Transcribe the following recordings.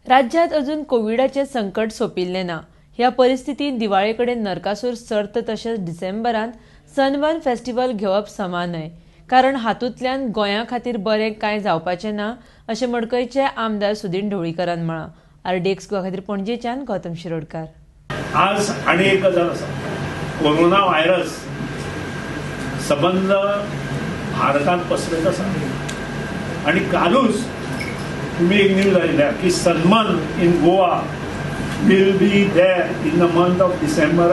राज्यांत अजून कोविडाचें संकट सोंपिल्लें ना. ह्या परिस्थितींत दिवाळे कडेन नरकासूर सर्त तशेंच डिसेंबरांत सनबर्न फेस्टिवल घेवप समा न्हय, कारण हातूंतल्यान गोंया खातीर बरें कांय जावपाचें ना अशें मडकयचे आमदार सुदिन ढवळीकारान म्हळां. आरडीएक्स गोवा खातीर पणजेच्यान गौतम शिरोडकार. आज आनी एक गजाल आसा, कोरोना व्हायरस सबंद भारतांत पसरत आसा आनी कालूच तुम्ही एक न्यूज आयल्या की Sanman in Goa will be there in the month of December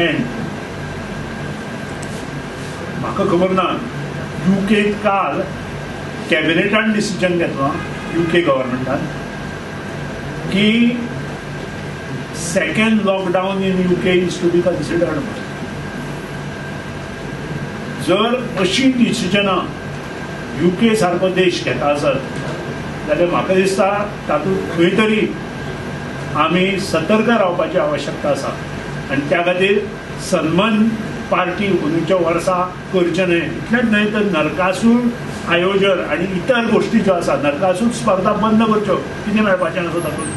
end. म्हाका खबर ना, युकेत काल कॅबिनेटान डिसिजन घेतलां, युके गव्हर्मेंटान, की second lockdown in UK is to be considered. जर अशी डिसिजनां युके सारको देश घेता आसत जाल्यार म्हाका दिसता तातूंत खंय तरी आमी सतर्क रावपाची आवश्यकता आसा आनी त्या खातीर सन्मान पार्टी अंदूच्या वर्सा करचें न्हय. इतलेंच न्हय तर नरकासूर आयोजन आनी इतर गोश्टी ज्यो आसा, नरकासूर स्पर्धा बंद करच्यो. कितें मेळपाचें आसा तातूंत?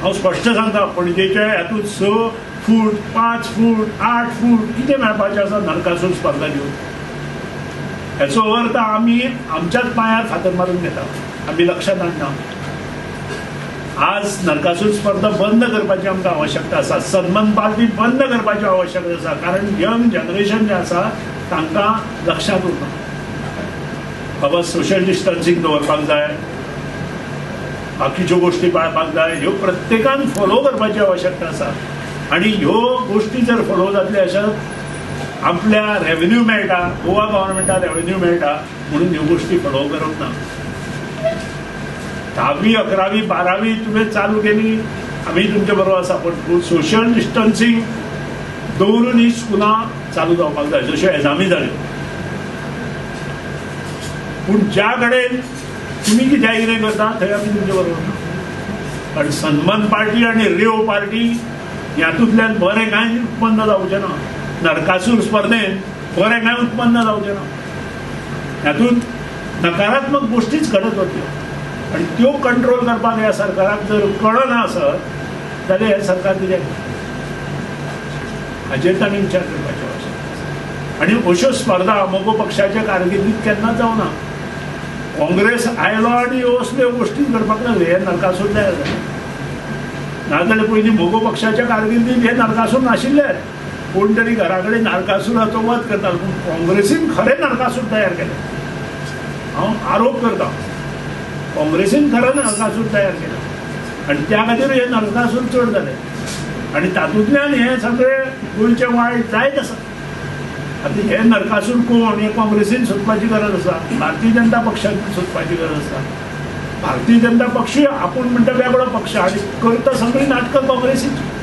हांव स्पश्ट सांगता, पणजेच्या हातूंत 6 फूट, 5 फूट, 8 फूट कितें मेळपाचें आसा नरकासूर स्पर्धा घेवन? हेचो अर्थ आमी आमच्याच पांयार फातर मारून घेता, आमी लक्षांत हाडना. आज नरकासूर स्पर्धा बंद करपाची आमकां आवश्यकता आसा, सन्मान पार्टी बंद करपाची आवश्यकता आसा, कारण यंग जनरेशन जें आसा तांकां लक्षांत उरना बाबा सोशल डिस्टन्सींग दवरपाक जाय, बाकीच्यो गोश्टी पाळपाक जाय. ह्यो प्रत्येकान फॉलो करपाची आवश्यकता आसा आनी ह्यो गोश्टी जर फॉलो जातल्यो आसत, आपल्या रेवेन्यू मेळटा, गोवा गव्हर्मेंटाक रेवेन्यू मेळटा म्हणून ह्यो गोश्टी फॉलो करप ना. 10वी, 11वी, 12वी तुवें चालू केली, आमी तुमचे बरोबर आसा, पण सोशल डिस्टन्सींग दवरून ही स्कुलां चालू जावपाक जाय, जश्यो एग्जामी जाल्यो. पूण ज्या कडेन तुमी कित्याक कितें करता थंय आमी तुमचे बरोबर ना, कारण सन्मान पार्टी आनी रेव पार्टी हातूंतल्यान बरें कांय उत्पन्न जावचें ना. नरकासूर स्पर्धेन बरें कांय उत्पन्न जावचें ना. हातूंत नकारात्मक गोश्टीच घडत वतल्यो आनी त्यो कंट्रोल करपाक ह्या सरकाराक जर कळना आसत जाल्यार हें सरकार कितें, हाचेर तांणी विचार करपाची आवश्यकता आसा. आनी अश्यो स्पर्धा मगो पक्षाच्या कारकिर्दीत केन्नाच जावना. काँग्रेस आयलो आनी ह्यो असल्यो गोश्टी करपाक लागले, हे नरकासूर तयार जाले. नाजाल्यार पयलीं मगो पक्षाच्या कारकिर्दीत हे नरकासूर नाशिल्ले. कोण तरी घरा कडेन नरकासुराचो वध करतालो, पूण काँग्रेसीन खरें नरकासूर तयार केले. हांव आरोप करता, काँग्रेसीन खरें नरकासूर तयार केले आनी त्या खातीर हे नरकासूर चड जाले आनी तातूंतल्यान हे सगळे गोंयचे वायट जायत आसा. आतां हे नरकासूर कोण हे काँग्रेसीन सोदपाची गरज आसा, भारतीय जनता पक्षान सोदपाची गरज आसा. भारतीय जनता पक्ष आपूण म्हणटा वेगळो पक्ष आनी करता सगळीं नाटकां काँग्रेसीची.